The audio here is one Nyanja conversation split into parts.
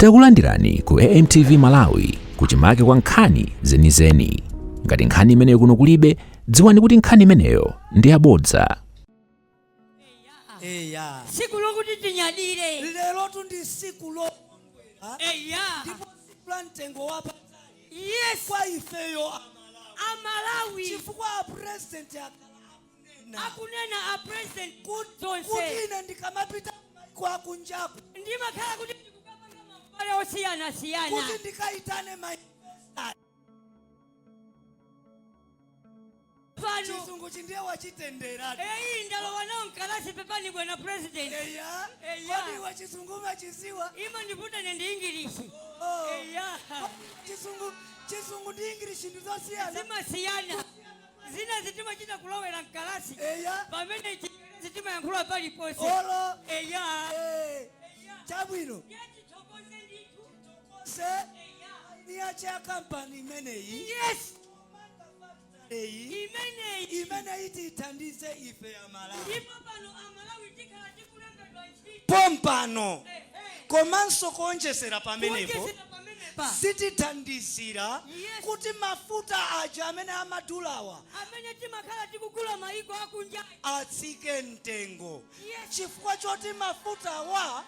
Takulandirani ku AMTV Malawi kuchimake kwa nkhani zenizeni. Ngati nkhani imeneyo kuno kulibe, dziwani kuti nkhani imeneyo ndi yabodza. Eya. Tsiku lokuti tinyadire. Lerotu ndi tsiku lokondwera. Eya. Ndipo tsiku la mtengo wapatali. Yes. Kwa ifeyo Amalawi. Amalawi. Chifukwa a president akhala akunena. Akunena a president Kuti zonse. ine ndikamapita kumaiko akunjaku. Ndimakhala kuti ndikukapanga maubale osiyanasiyana. Kuti ndikayitane ma investors. Pano. Chizungu chindiye wachitendera. Eyi ndalowa nawo mkalasi pepani bwana president. Eya. Eya. Kodi iwe chizungu umachiziwa? Imandivuta ine ndi English. Oh. Eya. Chizungu ndi English ndi zosiyana. Zimasiyana. Zina zitimachita kulowera mkalasi. Eya. Pamene zitimayankhula paliponse. Olo. Eya. Eh. Chabwino. Ndiye tithokoze ndithu. Se. Eya. Ni acha kampani imeneyi. Yes. Eyi. Imeneyi. Imene iti ithandize ife Amalawi. Ndipo pano Amalawi tikhala tikulembedwa ntchito. Pompano. Ehe. Komanso kuonjezera pamenepo. Kuonjezera pamenepa. Zitithandizira Yes. kuti mafuta aja amene amadulawa amene timakhala tikugula maiko akunja atsike mtengo. Yes. Chifukwa choti mafutawa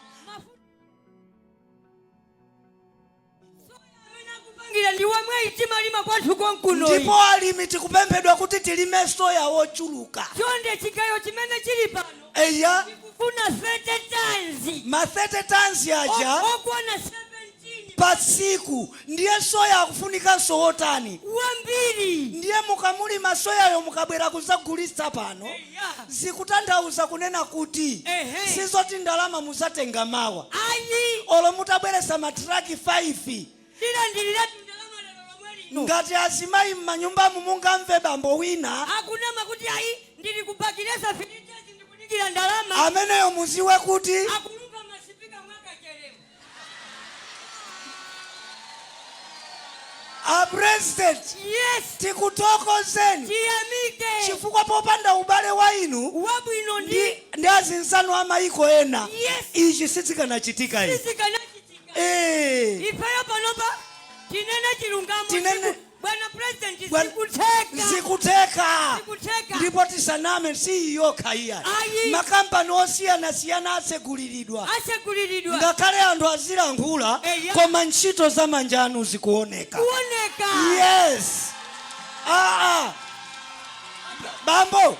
soya amene akupangira ndi womweyi timalima kwathu konkuno. Ndipo alimi tikupemphedwa kuti tilime soya wochuluka. Chonde chigayo chimene chili pano Eya. tikufuna 30 tons. Ma 30 tons aja okwana 17 pa tsiku. Ndiye soya akufunikanso wotani? Wambiri. Ndiye mukamulima soyayo mukabwera kuzagulitsa pano, Eya. zikutanthauza kunena kuti Ehe. sizoti ndalama muzatenga mawa. Ayi. Olo mutabweretsa matraki 5. Tilandiriratu ndalama lero lomwe lino. Ngati azimayi m'manyumbamu mungamve bambo wina akunama kuti ayi ndili kupakiresa filitezi ndikudikira ndalama. Ameneyo muziwe kuti akulumba masipika mwakacheremo. A president, Yes. tikuthokozeni. Tiyamike. Chifukwa popanda ubale wa inu wabwino ndi azinzanu a maiko ena, Yes. ichi sichikanachitika ichi. Sichikanachitika. Ifeyo panopa tinene chilungamo. Tinene. Bwana president, Bwana- zikutheka. Zikutheka. Zikutheka. Ndipo tisaname, si yokha iya. Ayi. Makampani osiyanasiyana atseguliridwa. Atseguliridwa. Ngakhale anthu azilankhula, Eya. koma ntchito za manja anu zikuoneka. Kuoneka. Yes. Bambo,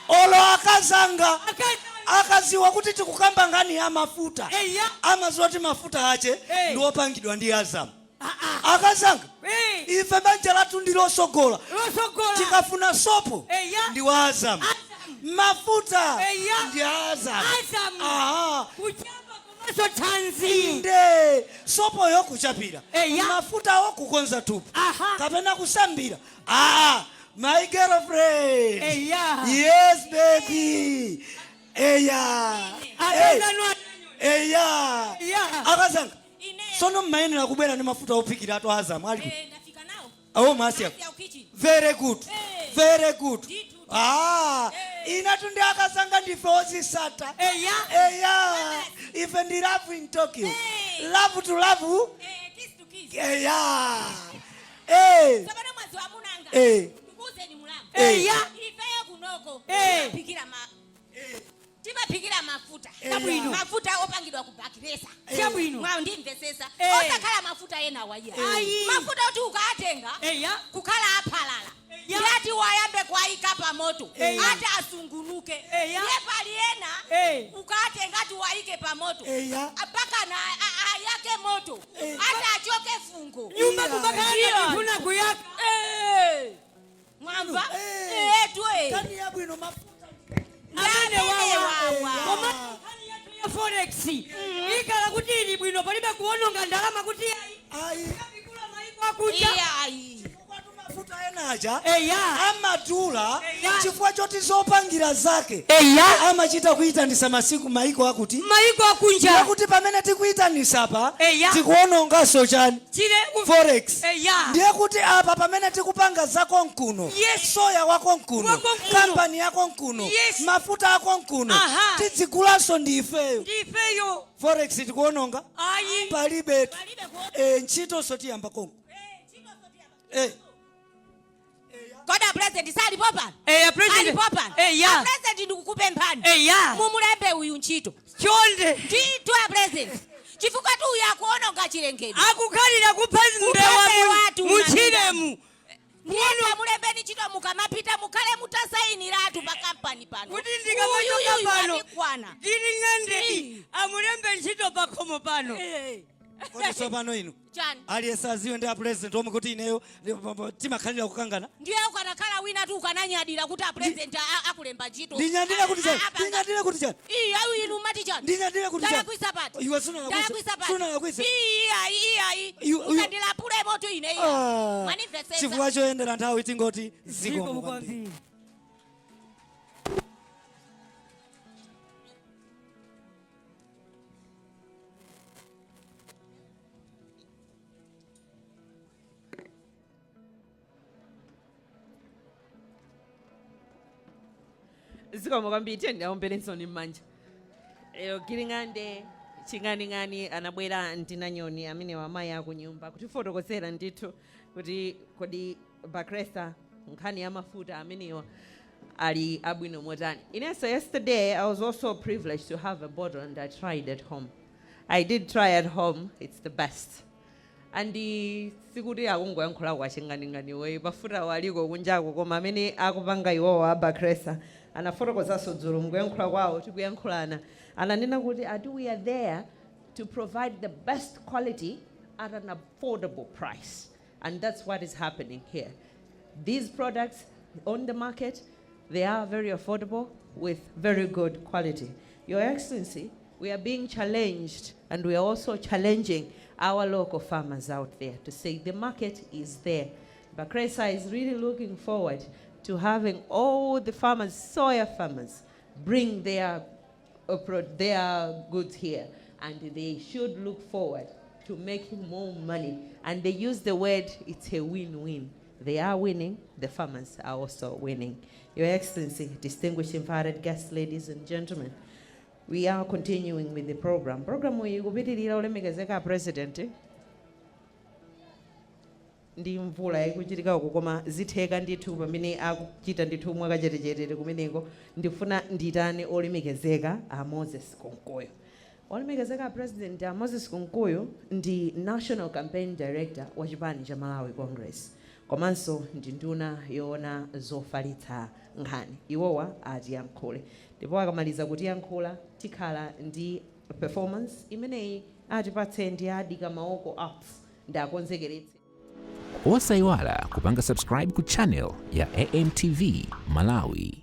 olo akazanga akaziwa kuti tikukamba nkhani ya mafuta, Eya. amaziwa kuti mafuta ache Eh. ndi opangidwa ndi Azam. Akazanga, Eh. ife banja lathu ndi losogola. Losogola. Tikafuna sopo Eya. ndi wa Azam. Azam. Mafuta Eya. ndi Azam. Azam. Aha. Kuchapa komanso thanzi. Inde sopoyo kuchapira. Eya. Mafutawo kukonza thupi. Aha. Kapena kusambira. My girlfriend. Eya. Yes, baby. Eya. Akazanu Eya. Eya. Akazanga. Ine. Sono mmayenera kubwera ndi mafuta ophikira atu Azam ali. Ndafika nawo. Awo masiya. Masiya ku kitchen. Very good. Very good. Ndithu. Inatu ndi akazanga ndife ozisata. Eya. Eya. Ife ndi love in Tokyo. Love to love. Kiss to kiss. Eya. Tsopano mwazi wa munanga. Ndikuwuzeni mulamu. Eya. Ifeyo kunoko. Timaphikira mafuta. Chabwino. Mafuta opangidwa ku Bakiresa. Chabwino. Mwa ndimvesesa. Osakhala mafuta ena waiya. Ayi. Mafuta oti ukatenga. Eya. Kukhala aphalala. Eya. Ndati wayambe kuayika pa moto. Eya. Ati asungunuke. Eya. Ndiye pali ena. Ukatenga ati waike pa moto. Eya. Mpaka na ayake moto. Ati achoke fungo. Nyumba kumakhala Eya. ndifuna kuyaka. Mwamva? Tu. Kani yabwino mafuta. Amene Amene wawa. wawa. Koma nkhani yathu ya forex. Ikhala kuti ili bwino palibe kuwononga ndalama kuti ayi. Ayi. Ikula maiko akunja. Iya, ayi. Mafuta enaja Eya. amadula Eya. chifukwa choti zopangira zake Eya. amachita kuyitanisa masiku maiko akuti Maiko akunja. Kuti pamene tikuyitanisa pa Eya. tikuononganso chani? Chile. Forex. Eya. Ndiye kuti apa pamene tikupanga zako nkuno, soya wako nkuno, Wako nkuno. Kampani yako nkuno, mafuta ako nkuno, tidzigulanso ndi ifeyo. Ndifeyo. Forex tikuononga? Ayi. Palibe. Ntchitonso tiyamba konko. Kodi a President salipo pano? Eya, President. Alipo pano? Eya. A President, ndikukupemphani, Eya. mumulembe uyu ntchito. Chonde. Ndithu, a President, chifukwa tu uyu akuononga chilengedwe. Akukhalira kupha Kupha mbewa mbewatu. Muchiremu. Ndiye mulembeni ntchito, mukamapita mukhale mutasayiniratu pa kampani pano. Kuti ndikamachoka Uyuyu pano, watikwana. Giring'ande amulembe ntchito pakhomo pano. Kodi tsopano inu, Chani? aliyense aziwe ndi a President omwe kuti ineyo timakhalira kukangana. Ndiye ukanakhala wina tu ukananyadira kuti a President akulemba ntchito. Ndinyadira kuti chani? Ndinyadira kuti chani? Iya, inu mati chani? Ndinyadira kuti chani? Ndalakwisa pati? Iwe sunalakwise. Ndalakwisa pati? Sunalakwise. Iyayi, iyayi. Usandilapule moto ine, iya. Ah, Mwanimvetsetsa? chifukwa choyendera nthawi tingoti zikomo Zikomo kwambiri. kwambiri. Zikomo kwambiri. Tiyeni tiomberenso m'manja. Lero Giring'ande Ching'aning'ani anabwera ndi Nanyoni amene wamayi akunyumba kutifotokozera ndithu kuti kodi Bakresa nkhani ya mafuta amenewa ali abwino motani. Inenso yesterday I was also privileged to have a bottle and I tried at home. I did try at home. It's the best. And sikuti akungoyankhula kwa Ching'aning'ani, mafuta waliko kunjako, koma amene akupanga iwowo a Bakresa anafotokozanso dzulo mukuyankhula kwawo tikuyankhulana, ananena kuti ati we are there to provide the best quality at an affordable price, and that's what is happening here. These products on the market, they are very affordable with very good quality. Your Excellency, we are being challenged and we are also challenging our local farmers out there to say the market is there. Bakresa is really looking forward to having all the farmers, soya farmers, bring their goods here, and they should look forward to making more money. And they use the word, it's a win-win. They are winning, the farmers are also winning. Your Excellency, distinguished invited guests, ladies and gentlemen, we are continuing with the program. Program iyi ikupitirira, olemekezeka President, ndi mvula ikuchitika uku, koma zitheka ndithu pamene akuchita ndithu mwakachetechete kumeneko. Ndifuna nditane olemekezeka a Moses Kunkuyu. Olemekezeka President, a Moses Kunkuyu ndi National Campaign Director wa chipani cha Malawi Congress, komanso ndi nduna yoona zofalitsa nkhani. Iwowa atiyankhule, ndipo akamaliza kutiyankhula tikhala ndi performance imeneyi atipatse ndi Adika Maoko Arts ndi akonzekeretse. Osayiwala kupanga subscribe ku channel ya AMTV Malawi.